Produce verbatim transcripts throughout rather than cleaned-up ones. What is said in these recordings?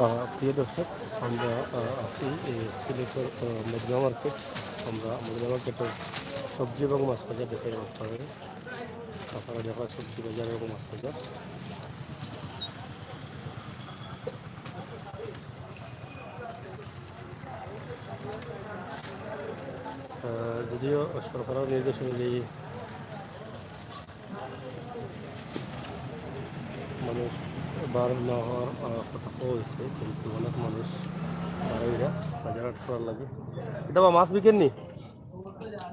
আহ, প্রিয় দর্শক, আমরা, আহ, আছি এই সিলেটের, আহ, মদিনা মার্কেট। আমরা মদিনা মার্কেটের সবজি এবং মাছ বাজার দেখাই আপনাদের। আপনারা দেখো সবজি বাজার এবং মাছ বাজার। আহ, যদিও সরকারের নির্দেশ অনুযায়ী মানুষ বার না হওয়ার, আহ, কথা কওয়া হয়েছে, কিন্তু অনেক মানুষ বার হইরা বাজার হাট করার লাগে। এটা বা মাছ বিকেননি?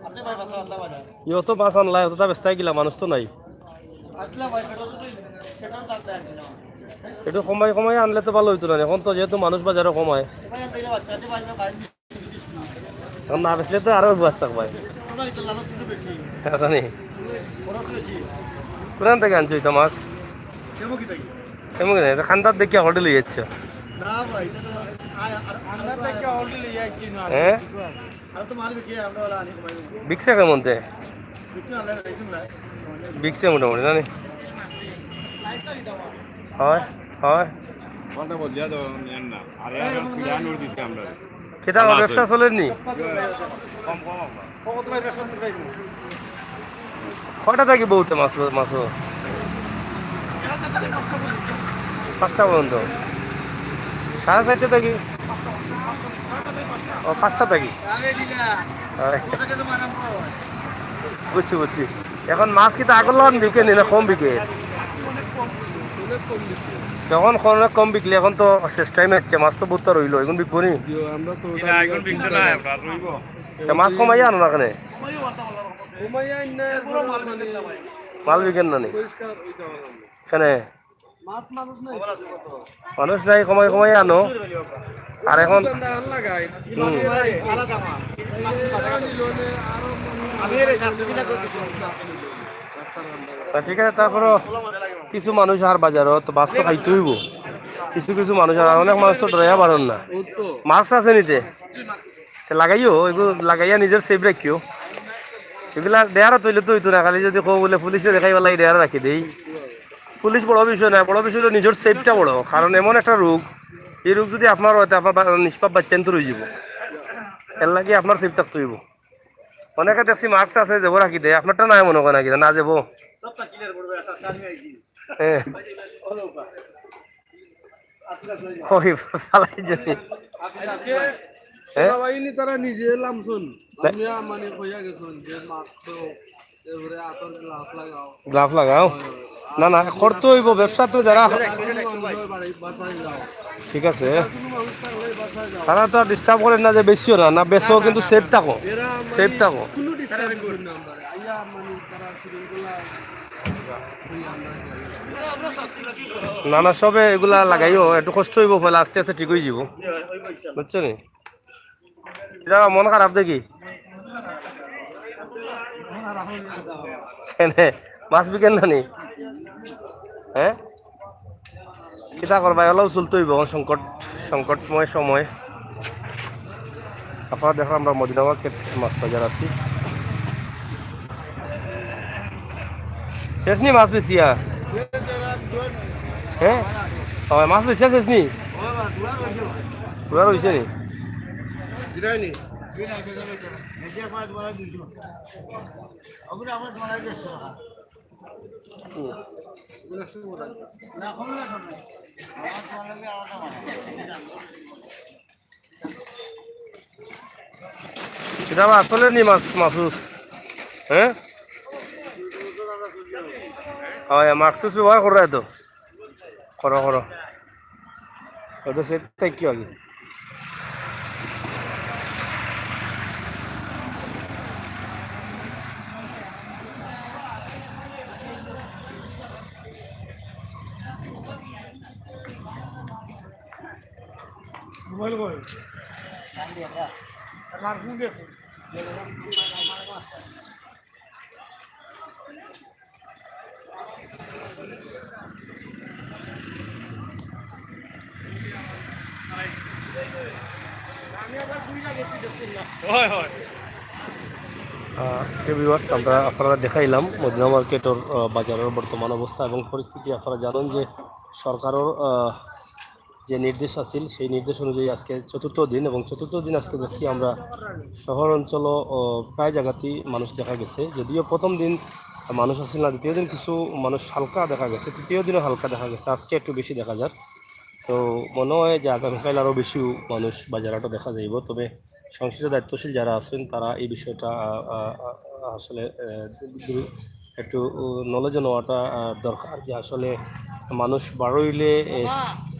আছে ভাই, পাতলা পাতলা বাজার। ইয়ো তো মাছ আনলা, অতটা বেচতায় গিলা, মানুষ তো নাই। পাতলা ভাই, পেট্রোল তো, পেট্রোল দাম দেয় আর কি না। একটু কমাই কমাই আনলে তো ভালো হইতো না, এখন তো যেহেতু মানুষ বাজারে কমায়। ভাই, আমি দেখলে বাচ্চা আছে, ভাই, ভাই, এখন না বেচলে তো আরো উপাস থাকবায়। ওনার এটা লালচ কিন্তু বেশি। আচ্ছা নি? খরচ বেশি। কোরআন থেকে আনছো এটা মাছ? কেমন কি তাই? কেমন কি? এটা খান্দাত দেখিয়া হোটেল হয়ে যাচ্ছে। না ভাই, এটা তো আ-, আর, আর, আমরা তো একটা হোটেল হয়ে যাচ্ছি না। হ্যাঁ? আর তো মাল বেশি, আমরা ওরা আনি কমাই দেবো। বিকছে কেমন তে? বিকছে না, লাইসেন্স নাই। বিকছে মোটামুটি, না নি? হয়, হয়। কোনটা বদলিয়া দেবো, আমি জানি না। আর এখন সিরিয়াল নোট দিতে আমরা। কিতা ভালো ব্যবসা আছেন? চলের নি? কম, কম আমরা। কয়টা থাকি বউতে মাছ, মাছ? পাঁচটা পর্যন্ত। সাড়ে চারটা থাকি? ও, পাঁচটা থাকি। হয়। বুঝছি, বুঝছি। এখন মাছ কিতা আগর লাখান বিকে নি না কম বিকে? যখন অনেক কম বিকলে এখন তো শেষ টাইম হচ্ছে, মাছ তো বহুত রইল, এখন বিকবো নি? জি, আমরা তো না, এখন বিকতে না, আমরা রইব। তা মাছ কমাই আনো না কেনে? কমাই আন না, এরপরে মানে মাল বিকেন না নি? পরিষ্কার হইতে হবে। কেনে? মাছ মানুষ নাই। মানুষ নাই, কমাই কমাই আনো। আর এখন দোকানদার আর লাগাই। হুম। আলাদা মাছ। আরো তা ঠিক আছে, তারপরও কিছু মানুষ আর বাজারো তো মাছ তো খাইতে হইব। কিছু কিছু মানুষ আর অনেক মানুষ তো ডরাইয়া পারন না। মাস্ক আছে নিতে? তে লাগাইও, এগুলো লাগাইয়া নিজের সেফ রাখিও। এগুলা ডেয়ারা তৈলে তো হইতো না, খালি যদি কও বলে পুলিশে দেখাই বলে এই ডেয়ারা রাখি দেই। পুলিশ বড় বিষয় না, বড় বিষয় হলো নিজের সেফটা বড়, কারণ এমন একটা রোগ, এই রোগ যদি আপনার হয়, তে আপনার বা-, নিষ্পাপ বাচ্চাইন তো রয়ে যাবো। এর লাগি আপনার সেফ থাকতে হইব। অনেকে দেখছি মাস্ক আছে, যাবো রাখি দেয়, আপনারটা নাই মনে করে নাকি, না যাবো। হ্যাঁ। কই ফালাই যাবি? আজকে হ্যাঁ? সেনাবাহিনী তারা নিজে লামছন। আপনি মানে কইয়া গেছেন যে মাত্র এবারে আতর গ্লাস লাগাও। গ্লাস লাগাও? হয়, হয়। না, না, করতে হইব, ব্যবসা তো যারা তারা কিন্তু মানুষের বাড়ি বাসায় যাও। ঠিক আছে। তারা কোনো মানুষ থাকলে বাসায় যাও। তারা তো আর ডিস্টার্ব করেন না যে বেশিও না, না বেশিও, কিন্তু সেফ থাকো। এরা মানে সেফ থাকো। কোনো ডিস্টার্ব করেন না আমরা। আইয়া মানে তারা শৃঙ্খলা না, না, সবে এগুলা লাগাইও, একটু কষ্ট হইব, পয়লা আস্তে আস্তে ঠিক হয়ে যাব। বুঝছো নি? এটা মন খারাপ দেখি। এনে মাছ বিকেন না নি? হ্যাঁ? কিতা করবা, এলাও চলতে হইব, এখন সংকট, সংকটময় সময়। আপনারা দেখো, আমরা মদিনা মার্কেট মাছ বাজার আছি। শেষ নি মাছ বেচিয়া? হ্যাঁ? ও, মাছ বেচিয়া শেষ নি? পুরা রইছে নি? হুম। এটা আবার আসলে নি মাছ, মাসুস? হ্যাঁ? হয়, মাসুস ব্যবহার করে তো। করো, করো। ওটা সেট থাকি আগে। মোবাইল কই? আমার ফোন দে। হয়, হয়। আহ, প্রিয় viewers, আমরা আপনারা দেখাইলাম মদিনা মার্কেটর, আহ, বাজারর বর্তমান অবস্থা এবং পরিস্থিতি। আপনারা জানেন যে সরকারর, আহ, যে নির্দেশ আছিল, সেই নির্দেশ অনুযায়ী আজকে চতুর্থ দিন, এবং চতুর্থ দিন আজকে দেখছি আমরা শহর অঞ্চলও, ও, প্রায় জায়গাতেই মানুষ দেখা গেছে। যদিও প্রথম দিন মানুষ আছিল না, দ্বিতীয় দিন কিছু মানুষ হালকা দেখা গেছে, তৃতীয় দিনও হালকা দেখা গেছে, আজকে একটু বেশি দেখা যার। তো মনে হয় যে আগামীকাল আরও বেশি মানুষ বাজারহাটও দেখা যাইব। তবে সংশ্লিষ্ট দায়িত্বশীল যারা আছেন, তারা এই বিষয়টা, আ, আ, আ, আসলে, আ, একটু নলেজ নেওয়াটা, আ, দরকার যে আসলে মানুষ বাড়ইলে, এ,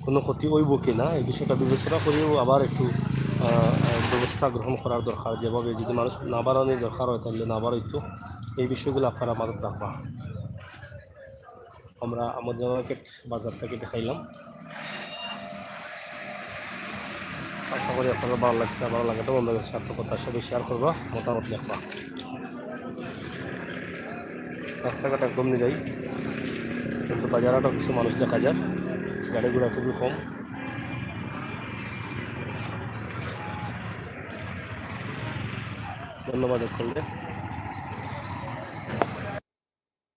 কোনো ক্ষতি হইব কি না, এই বিষয়টা বিবেচনা করিও আবার একটু, আ, আ, ব্যবস্থা গ্রহণ করার দরকার। যেভাবে যদি মানুষ না বাড়ানোর দরকার হয়, তাহলে না বাড়ইতো। এই বিষয়গুলো আপনারা মাথাত রাখবা। আমরা আমাদের মার্কেট বাজার থেকে দেখাইলাম। আশা করি আপনারা ভালো লাগছে, ভালো লাগে তো বন্ধুদের সাথে কথা সবাই শেয়ার করবা, মতামত লেখবা। রাস্তাঘাট একদম নিরাই, কিন্তু বাজারহাটও কিছু মানুষ দেখা যায়, গাড়ি ঘোড়া খুবই কম। ধন্যবাদ সকলকে।